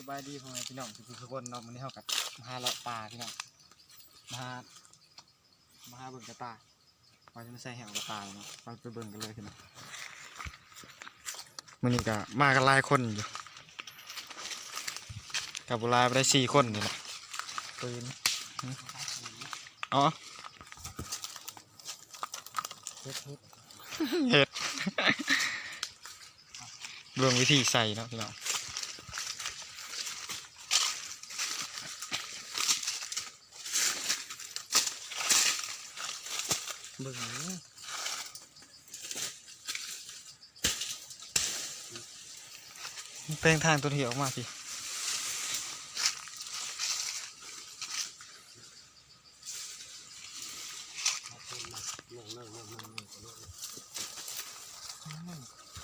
ສະບາຍດີພໍ່ແມ່ພີ່ນ້ອງທຸກໆຄົນເນາະ, ມື້ນີ້ເຮົາກໍມາຫາເລາະປ່າພີ່ນ້ອງ, ມາຫາ ມາຫາເບິ່ງກະຕ່າ ວ່າຈະມາໃສ່ແຫ້ວກະຕ່າເນາະ, ໄປ ໄປເບິ່ງກັນເລີຍພີ່ນ້ອງ. ມື້ນີ້ກໍມາກັນຫຼາຍຄົນຢູ່ ກໍບໍ່ຫຼາຍປານໃດ ສີ່ຄົນນີ້ແຫຼະ. ປືນ ອໍ ເຮັດ ເຮັດ ເຮັດ ເບິ່ງວິທີໃສ່ເນາະພີ່ນ້ອງ. ເບິ່ງ ແປງທາງຕົວທີ່ອອກມາພີ້.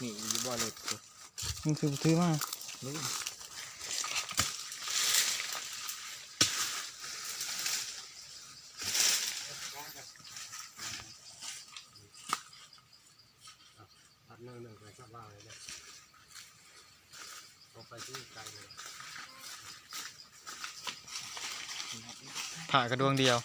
ນີ້ຢູ່ບໍ່ເຫຼັກ ມັນຄືບໍ່ຖືມາ. ພະກະດວງດຽວ.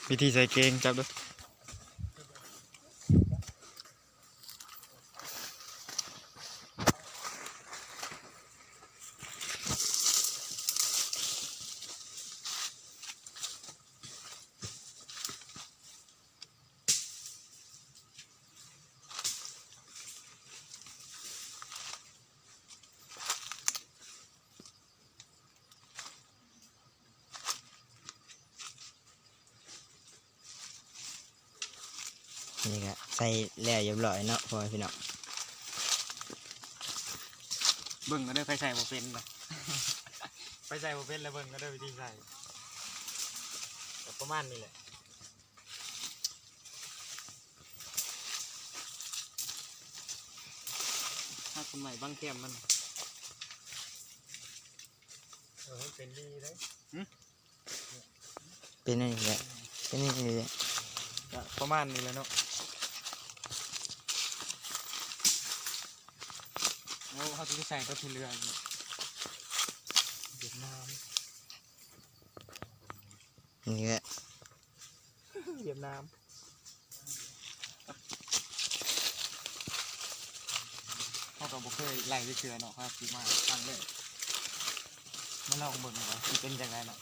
ວິທີໃສ່ເກງ ຈັບເດີ້. ນີ້ກະໃສ່ແລ້ວຮຽບຮ້ອຍເນາະ ພໍ່ແມ່ພີ່ນ້ອງ. ເບິ່ງເດີ້ ໃຜໃສ່ບໍ່ເປັນນະ ໃຜໃສ່ບໍ່ເປັນແລ້ວເບິ່ງເດີ້ ວິທີໃສ່ ກໍປະມານນີ້ແຫຼະ. ຫາຕົ້ນໄມ້ບັງແຄມມັນ ເອີ ມັນເປັນດີເດ້. ຫື? ເປັນອັນນີ້ແຫຼະ ເປັນອັນນີ້ແຫຼະ ກະປະມານນີ້ແຫຼະເນາະ. ໂອ້ ເຮົາຊິໄປໃສ່ຕົວທີ່ເຫຼືອ ຫວຽດນາມ ນີ້ແຫຼະ ຫວຽດນາມ. ເຮົາກໍບໍ່ເຄີຍໄລ່ຈັກເທື່ອເນາະ ເຮົາຊິມາຄັ້ງແລກ ມາລອງເບິ່ງວ່າຊິເປັນຈັ່ງໃດເນາະ.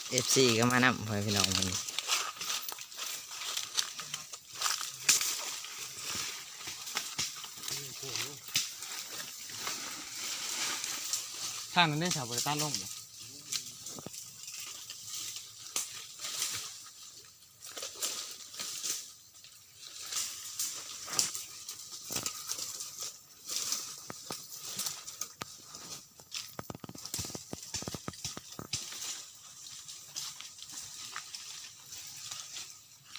ເອັຟຊີກໍມານຳ ພໍ່ແມ່ພີ່ນ້ອງ ມື້ນີ້. ທາງນັ້ນເດ້ ຖ້າບໍ່ໄດ້ຕັດລົງ.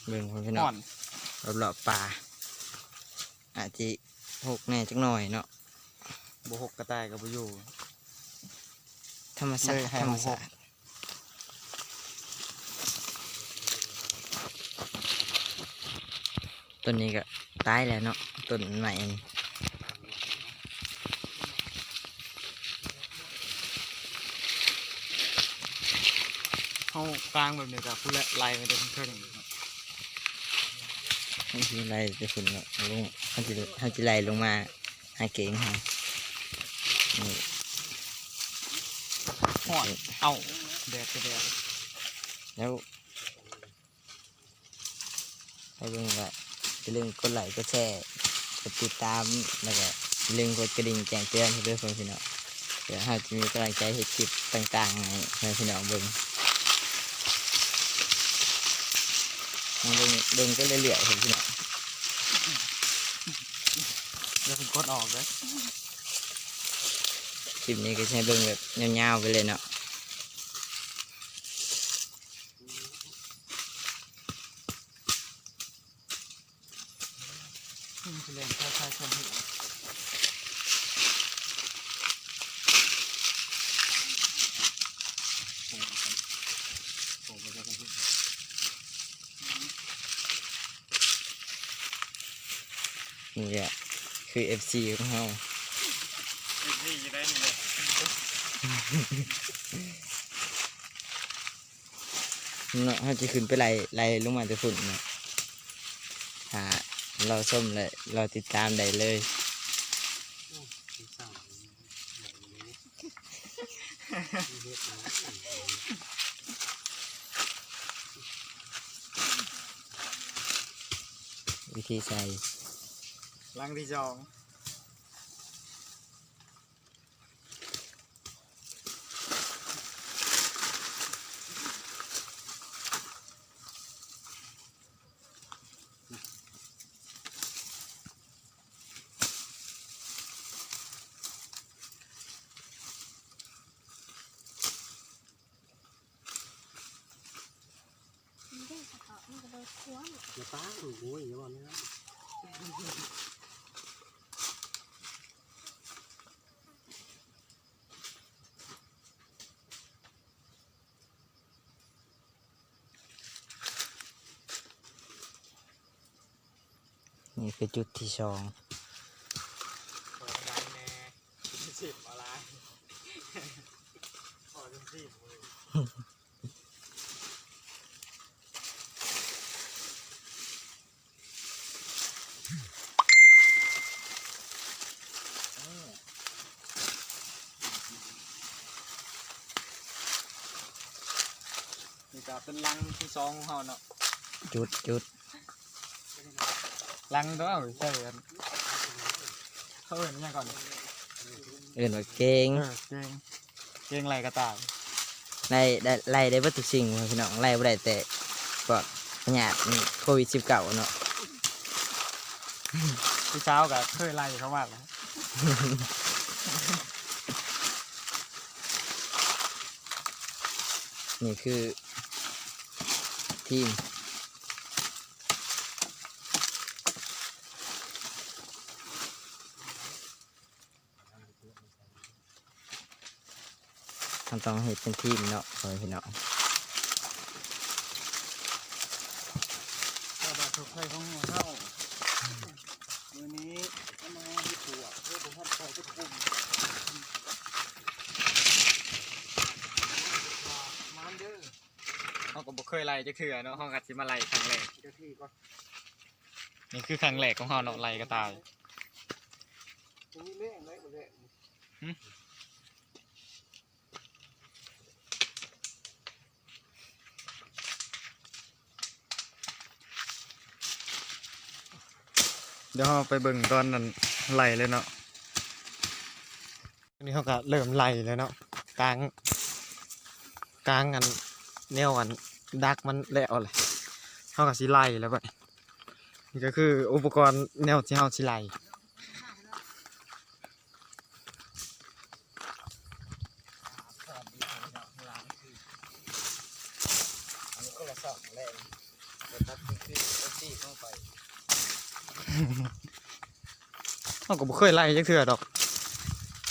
ເບິ່ງ ພໍ່ແມ່ພີ່ນ້ອງ ຮອດ ລອບໆປ່າ ອາດຊິຮົກແດ່ຈັກໜ້ອຍເນາະ. ບໍ່ຮົກກະຕ່າຍກໍບໍ່ຢູ່ ທຳມະຊາດ ເລີຍໃຫ້ ທຳມະຊາດ ຮົກ. ຕົ້ນນີ້ກໍຕາຍແລ້ວເນາະ ຕົ້ນໄມ້ນີ້. ເຮົາກາງແບບນີ້ກໍພຸ້ນແຫຼະ ໄລ່ມາແຕ່ເທິງໆ ເຮົາຊິໄລ່ແຕ່ພຸ້ນເນາະ ລົງ ເຮົາຊິ ເຮົາຊິໄລ່ລົງມາຫາເກງເຮົາ. ນີ້ ຮ້ອນ ເອົ້າ ແດດກໍແດດ ແລ້ວ ໃຫ້ເບິ່ງ ກໍຢ່າລືມກົດໄລ້ ກົດແຊ ກົດຕິດຕາມ ແລ້ວກໍຢ່າລືມກົດກະດິ່ງແຈ້ງເຕືອນໃຫ້ເດີ ພໍ່ແມ່ພີ່ນ້ອງ ເພື່ອເຮົາຈະມີກຳລັງໃຈເຮັດຄລິບຕ່າງໆໃຫ້ພໍ່ແມ່ພີ່ນ້ອງເບິ່ງ. ເບິ່ງ ເບິ່ງໄປເລື້ອຍໆ ພໍ່ແມ່ພີ່ນ້ອງ ຢ່າເພິ່ງກົດອອກເດີ. ຄລິບນີ້ກໍຊິໃຫ້ເບິ່ງແບບຍາວໆໄປເລີຍເນາະ. ເ ນີ້ແຫຼະ ຄືເອັຟຊີຂອງເຮົາ ເອັຟຊີຢູ່ໃນນີ້ແຫຼະ ເນາະ. ເຮົາຈະຂຶ້ນໄປໄລ່ ໄລ່ລົງມາແຕ່ພຸ້ນເນາະ ຖ້າລໍຊົມ ແລະ ລໍຕິດຕາມໄດ້ເລີຍ. ວິທີໃສ່ ຫຼັງທີສອງ. ນີ້ຄືຈຸດທີສອງ. ຂໍລາຍແດ່ ສິບອອນລາຍ ຂໍຈົນສິບເວີຍ. ນີ້ກໍເປັນຫຼັງທີສອງຂອງເຮົາເນາະ ຈຸດ ຈຸດ. ຫຼັງຕົວ ເອີ ໃສ່ອັນ ເຂົາເອີ້ນຫຍັງກ່ອນ? ເອີ້ນວ່າເກງ ເອີ ເກງ ເກງໄລ່ກະຕ່າຍ. ໄລ່ໄດ້ ໄລ່ໄດ້ເບິດທຸກສິ່ງພີ່ນ້ອງ ໄລ່ບໍ່ໄດ້ແຕ່ພວກພະຍາດໂຄວິດສິບເກົ້າເນາະ. ຜູ້ສາວກໍເຄີຍໄລ່ເຂົາມາແລ້ວ. ນີ້ຄືທີມ ເຮົາຕ້ອງເຮັດເປັນທີມເນາະ ພໍ່ແມ່ພີ່ນ້ອງ. ສະບາຍສຸກໄພຂອງເຮົາ ມື້ນີ້ເຮົາມາເຮັດບວກ ເຮົາບໍ່ທັນເຂົ້າຈັກກຸ່ມ ມານເດີ. ເຮົາກໍບໍ່ເຄີຍໄລ່ຈັກເທື່ອເນາະ ເຮົາກໍຊິມາໄລ່ຄັ້ງແລກ. ເຈົ້າທີ່ກ່ອນ ນີ້ຄືຄັ້ງແລກຂອງເຮົາເນາະ ໄລ່ກະຕ່າຍ. ບໍ່ມີແມງໄດ້ບໍ່ແລ້ວ. ຫຶ? ດຽວເຮົາໄປເບິ່ງຕອນນັ້ນໄລ່ເລີຍເນາະ. ນີ້ເຮົາກໍເລີ່ມໄລ່ແລ້ວເນາະ ກາງ ກາງອັນ ແນວອັນດັກມັນແລ້ວແຫຼະ ເຮົາກໍຊິໄລ່ແລ້ວບັດນີ້. ນີ້ກໍຄືອຸປະກອນແນວທີ່ເຮົາຊິໄລ່. ເຮົາກໍບໍ່ເຄີຍໄລ່ຈັກເທື່ອດອກ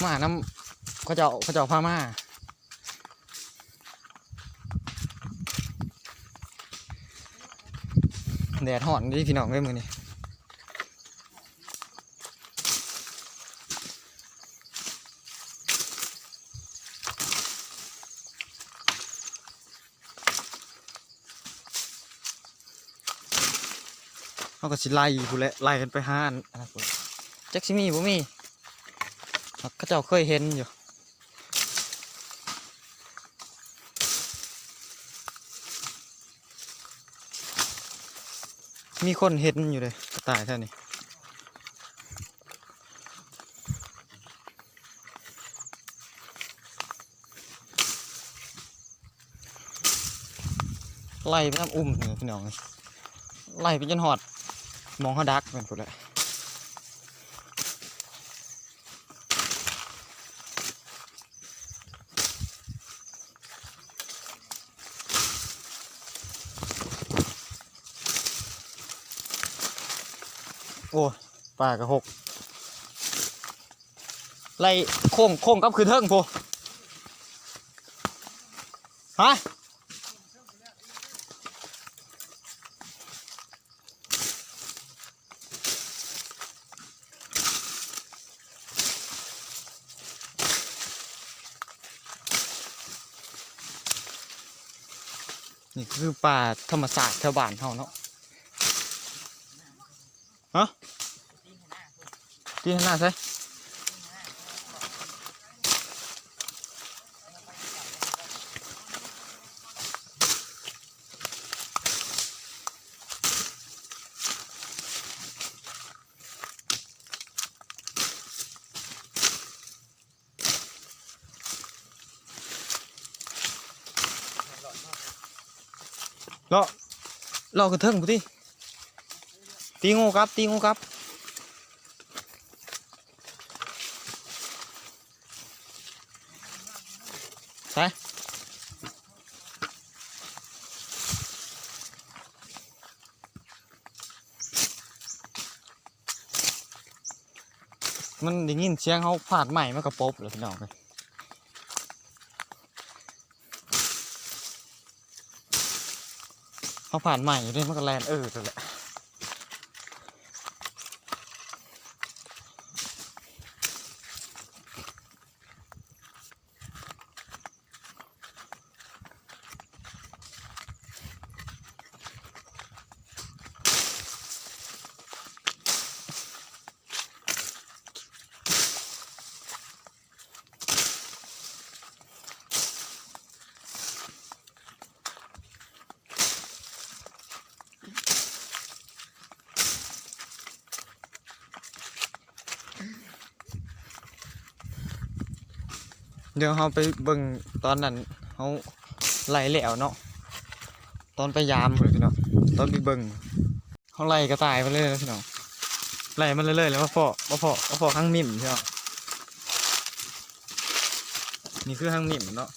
ມານຳເຂົາເຈົ້າ ເຂົາເຈົ້າພາມາ. ແດດຮ້ອນເດ້ພີ່ນ້ອງເອີຍ ມື້ນີ້. ເຮົາກໍຊິໄລ່ພຸ້ນແຫຼະ ໄລ່ກັນໄປຫາອັນນັ້ນພຸ້ນ ຈັກຊິມີບໍ່ມີ ເຂົາເຈົ້າເຄີຍເຫັນຢູ່. ມີຄົນເຫັນຢູ່ເດ້ ກະຕ່າຍແຖວນີ້. ໄລ່ໄປນຳອຸ່ມນີ້ພີ່ນ້ອງ ໄລ່ໄປຈົນຮອດໝ່ອງເຮົາດັກແມ່ນພຸ້ນແຫຼະ. ໂອ້ຍ ປາກະຫົກ ໄລ່ໂຄ້ງ ໂຄ້ງກັບຂຶ້ນເທິງພຸ້ນ ຮະ. ນີ້ຄືປ່າທຳມະຊາດແຖວບ້ານເຮົາເນາະ ຮະ ທີ່ໜ້າໃສ? ເລາະ ເລາະຂຶ້ນເທິງພຸ້ນຕິ ຕີງູກັບ ຕີງູກັບ ໃສ? ມັນໄດ້ຍິນສຽງເຮົາຟາດໄມ້ ມັນກະປົບແລ້ວ ພີ່ນ້ອງເອີຍ. ເຮົາຟາດໄມ້ຢູ່ເດ້ ມັນກະແລ່ນເອີດແຫຼະ. ດຽວເຮົາໄປເບິ່ງຕອນນັ້ນ ເຮົາໄລ່ແລ້ວເນາະ ຕອນໄປຢາມພຸ້ນ ພີ່ນ້ອງ ຕອນໄປເບິ່ງ ເຮົາໄລ່ກະຕ່າຍມາເລີຍພີ່ນ້ອງ ໄລ່ມາເລື້ອຍໆ ແລ້ວມາພໍ້ ມາພໍ້ ມາພໍ້ຄັງມິ້ມພີ່ນ້ອງ. ນີ້ຄືຄັງມິ້ມເນາະ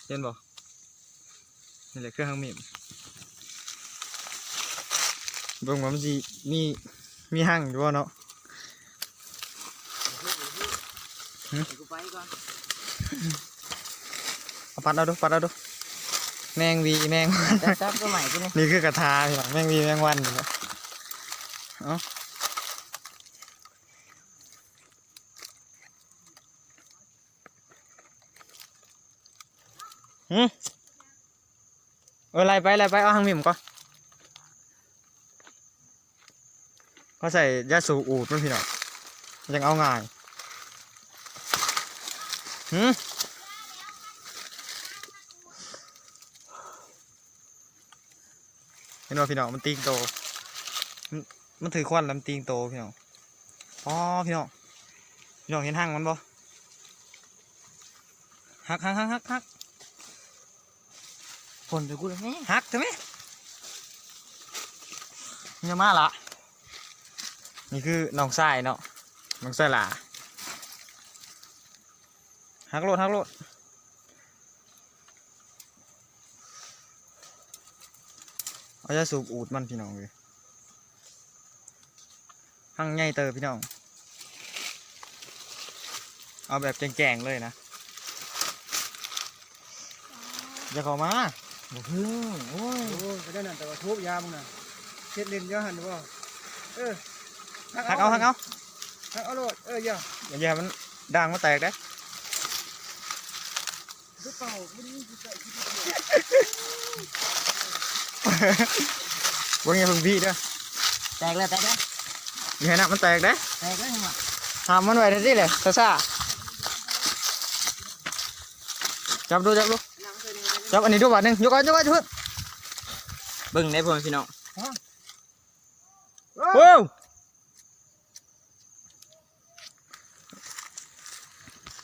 ເຫັນບໍ່? ນີ້ແຫຼະຄືຮັງມິ້ມ ເບິ່ງວ່າມັນຊິມີ ມີຮັງຢູ່ບໍ່ເນາະ. ຫຶ ເອົາປັດເອົາດູ ປັດເອົາດູ ແມງຫວີແມງວັນ ຈັບ ຈັບຕົວໃໝ່ຕົວນີ້ ນີ້ຄືກະທາພີ່ນ້ອງ ແມງຫວີແມງວັນນີ້ແຫຼະ. ເອົາ ຫຶ ເອີ ໄລ່ໄປ ໄລ່ໄປ ເອົາຮັງມິ້ມກ່ອນ ເຮົາໃສ່ຢາສູບອູດມັນພີ່ນ້ອງ ມັນຈັ່ງເອົາງ່າຍ. ຫຶ ເຫັນບໍ່ພີ່ນ້ອງ ມັນຕີງໂຕ ມັນ ມັນຖືກຄວັນແລ້ວມັນຕີງໂຕພີ່ນ້ອງ. ອໍ ພີ່ນ້ອງ ພີ່ນ້ອງເຫັນຮັງມັນບໍ່? ຫັກ ຫັກ ຫັກ ຫັກ ຫັກ ຄົນໄປກູ້ແລ້ວ ຫັກເຖາະແມ່ ຢ່າມາລະ. ນີ້ຄືນ້ອງຊາຍເນາະ ນ້ອງຊາຍຫຼ້າ ຫັກໂລດ ຫັກໂລດ. ເອົາຢາສູບອູດມັນພີ່ນ້ອງເອີຍ ຮັງໃຫຍ່ເຕີບພີ່ນ້ອງ ເອົາແບບແຈ້ງໆເລີຍນະ. ຢ່າເຂົ້າມາ ບໍ່ເພິ່ງ ໂອ້ຍ ໂອ້ຍ ກະໄດ້ນັ້ນ ແຕ່ວ່າໂທບຢາມຶງນະ ເຮັດຫຼິ້ນຢູ່ຫັ້ນບໍ່? ເອີ ຫັກເອົາ ຫັກເອົາ ຫັກເອົາໂລດ ເອີ ຢ່າ ຢ່າໃຫ້ມັນດ່າງມັນແຕກເດ້. ເບິ່ງຢ່າເພິ່ງບີເດີ ແຕກແລ້ວ ແຕກແລ້ວ ຢ່າໃຫ້ນ້ຳມັນແຕກເດ້ ແຕກແລ້ວຫຍັງວະ ຫ້າມມັນໄວ້ແທ້ໆແຫຼະ ຊ້າໆ ຈັບດູ ຈັບດູ ຈັບອັນນີ້ດູບາດໜຶ່ງ ຍົກເອົາ ຍົກເອົາ ເພິ່ງ ເບິ່ງເດ້ພໍ່ແມ່ພີ່ນ້ອງ ໂອ້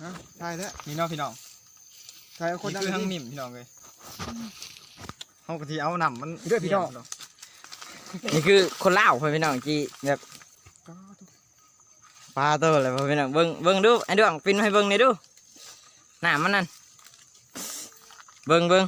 ຮະ ຖ່າຍແທ້ ນີ້ເນາະພີ່ນ້ອງ ຖ່າຍເອົາຄົນ ນີ້ຄືຮັງມິ້ມພີ່ນ້ອງເອີຍ ເຮົາກະຊິເອົານ້ຳມັນເດີພີ່ນ້ອງ ນີ້ຄືຄົນລາວພໍ່ແມ່ພີ່ນ້ອງ ຈີ່ແບບ ປາໂຕແຫຼະພໍ່ແມ່ພີ່ນ້ອງ ເບິ່ງ ເບິ່ງດູ ໄອ້ດວງ ປິ່ນໃຫ້ເບິ່ງແດ່ດູ ນ້ຳມັນນັ້ນ ເບິ່ງ ເບິ່ງ